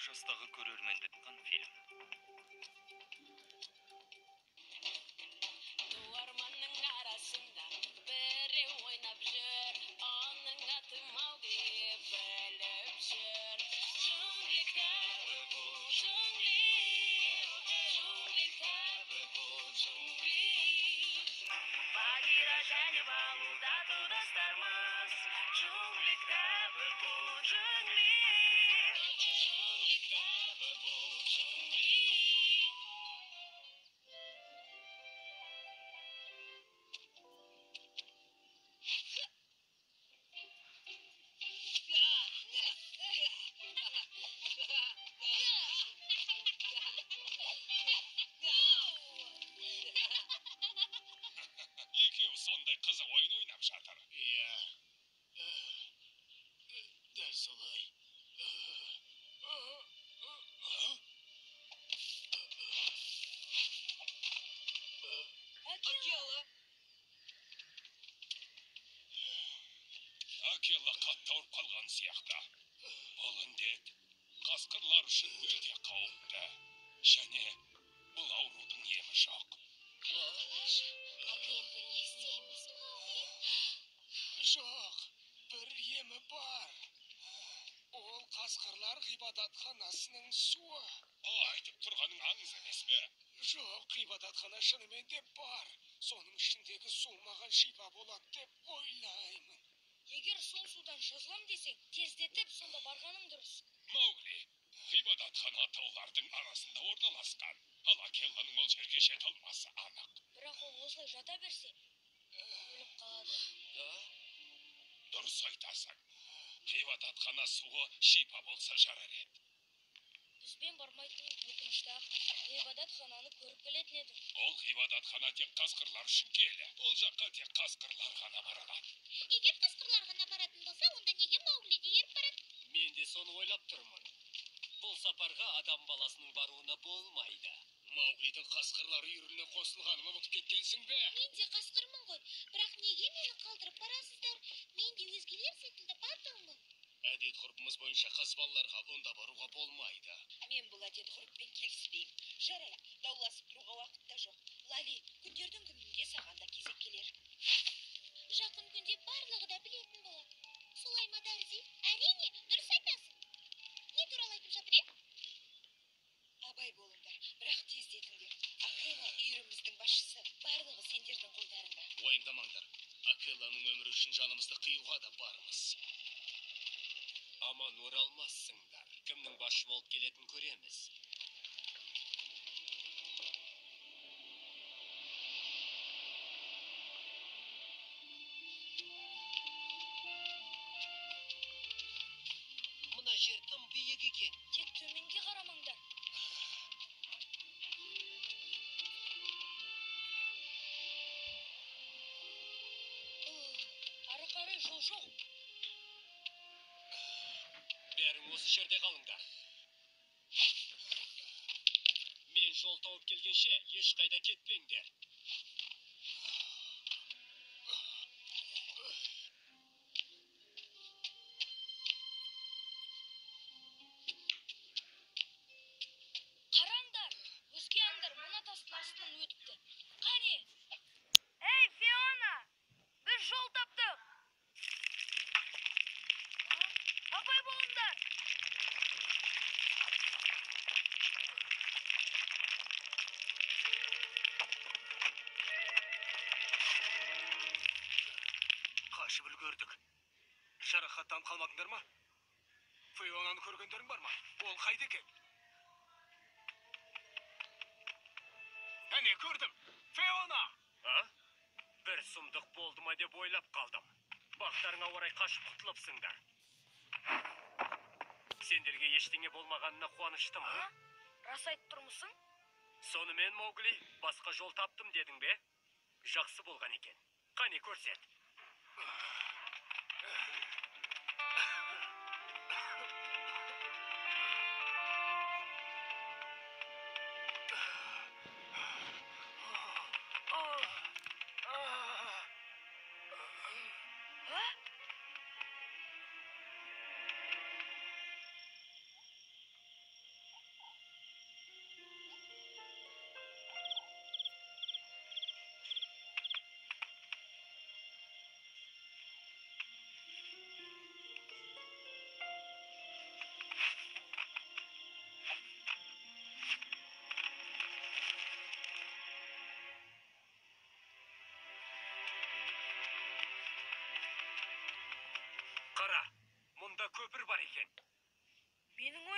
Жастағы көрерменді фильм. Орманның арасында біреу ойнап жүр, оның аты Маугли, біліп жүр. Джунгли кітабы бұл, джунгли, джунгли кітабы бұл, джунгли. Багира және Балу тату достармыз, джунгли кітабы бұл, джунгли. Джунгли кітабы бұл, джунгли. Екеуі сондай қызық ойын ойнап жатыр. Иә. Дәл солай. Акела! Акела қатты ауырып қалған сияқты. Бұл індет қасқырлар үшін өте қауіпті. Және бұл аурудың емі жоқ. Қалайша, енді не істейміз, Маугли? Жоқ, бір емі бар. Ол қасқырлар ғибадатханасының суы. Айтып тұрғаның аңыз емес пе? Жоқ, ғибадатхана шынымен де бар. Соның ішіндегі су маған шипа болады деп ойлаймын. Егер сол судан жазылам десең, тездетіп сонда барғаның дұрыс. Маугли, ғибадатхана таулардың арасында орналасқан. Ал Акелланың ол жерге жете алмасы анық. Бірақ ол осылай жата берсе, өліп қалады. Дұрыс айтасың. Ғибадатхана суы шипа болса жарар еді. Бізбен бармайтының өкінішті-ақ. Ғибадатхананы көріп келетін едім. Ол ғибадатхана тек қасқырлар үшін киелі. Ол жаққа тек қасқырлар ғана бара алады. Егер қасқырлар ғана баратын болса, онда неге Маугли де еріп барады? Мен де соны ойлап тұрмын. Бұл сапарға адам баласының баруына болмайды. Мауглидің қасқырлар үйіріне қосылғанын ұмытып кеткенсің бе? Мен де қасқырмын ғой, бірақ неге мені қалдырып барасыздар? Мен де өзгелер секілді батылмын. Әдет ғұрпымыз бойынша қыз балаларға онда баруға болмайды. Мен бұл әдет ғұрыппен келіспеймін. Жарайды, дауласып тұруға уақыт та жоқ. Лали, күндердің күнінде саған да кезек келер. Жақын күнде барлығы да білетін болады. Солай ма, Дарзи? Әрине, дұрыс айтасың. Не туралы айтып жатыр едің? Абай болыңдар, бірақ тездетіңдер. Акела үйіріміздің басшысы, барлығы сендердің қолдарыңда. Уайымдамаңдар. Акелланың өмірі үшін жанымызды қиюға да бармыз. Аман оралмассыңдар. Кімнің басшы болып келетінін көреміз. Мына жер тым биік екен. Тек төменге қарамаңдар. Ары қарай жол жоқ. Бәрің осы жерде қалыңдар. Мен жол тауып келгенше ешқайда кетпеңдер. Қараңдар, өзге аңдар мына тастың астынан өтіпті. Қане? Ей, Фиона! Біз жол таптық. Абай болыңдар. Қашып үлгердік. Жарақаттанып қалмадыңдар ма? Фионаны көргендерің бар ма? Ол қайда екен? Әне, көрдім. Фиона! А? Бір сұмдық болды ма деп ойлап қалдым. Бақтарыңа орай қашып құтылыпсыңдар. Сендерге ештеңе болмағанына қуаныштымын. А? Рас айтып тұрмысың? Сонымен, Маугли, басқа жол таптым дедің бе? Жақсы болған екен. Қане, көрсет. А?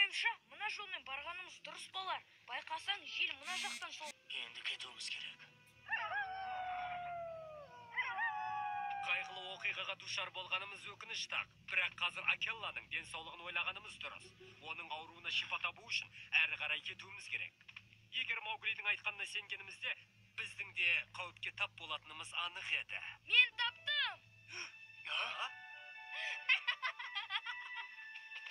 Ойымша, мына жолмен барғанымыз дұрыс болар. Байқасаң, жел мына жақтан сол. Енді кетуіміз керек. Қайғылы оқиғаға душар болғанымыз өкінішті-ақ. Бірақ қазір Акелланың денсаулығын ойлағанымыз дұрыс. Оның ауруына шипа табу үшін әрі қарай кетуіміз керек. Егер Мауглидің айтқанына сенгенімізде, біздің де қауіпке тап болатынымыз анық еді. Мен таптым!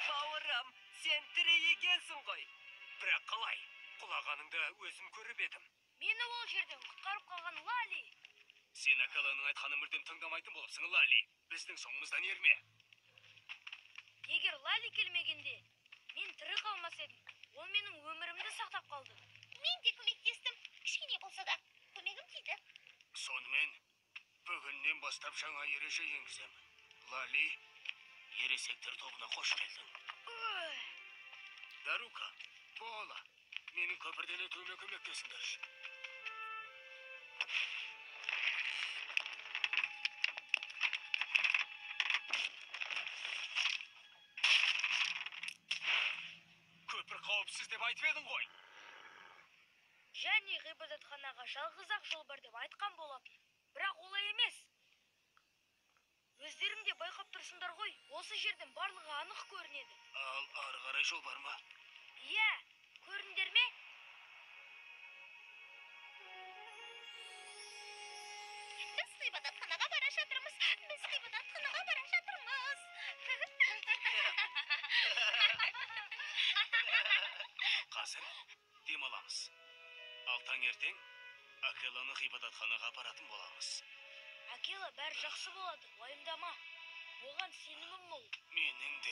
Бауырым, сен тірі екенсің ғой. Бірақ қалай? Құлағаныңды өзім көріп едім. Мені ол жерден құтқарып қалған Лали. Сен Акелланың айтқанын мүлдем тыңдамайтын болыпсың, Лали. Біздің соңымыздан ерме. Егер Лали келмегенде, мен тірі қалмас едім. Ол менің өмірімді сақтап қалды. Мен де көмектестім. Кішкене болса да көмегім тиді. Сонымен бүгіннен бастап жаңа ереже енгіземін. Лали, ересектер тобына қош келдің. Ой, Дарука, Бола, менің көпірден өтуіме көмектесіңдерші. Көпір қауіпсіз деп айтып едің ғой. Және ғибадатханаға жалғыз-ақ жол бар деп айтқан болатын. Бірақ олай емес. Өздерің де байқап тұрсыңдар ғой. Осы жерден барлығы анық көрінеді. Ал ары қарай жол бар ма? Иә, көрдіңдер ме? Біз ғибадатханаға бара жатырмыз. Біз ғибадатханаға бара жатырмыз. Қазір демаламыз. Ал таңертең Акелланы ғибадатханаға апаратын боламыз. Акела, бәрі жақсы болады, уайымдама. Оған сенімім мол. Менің де.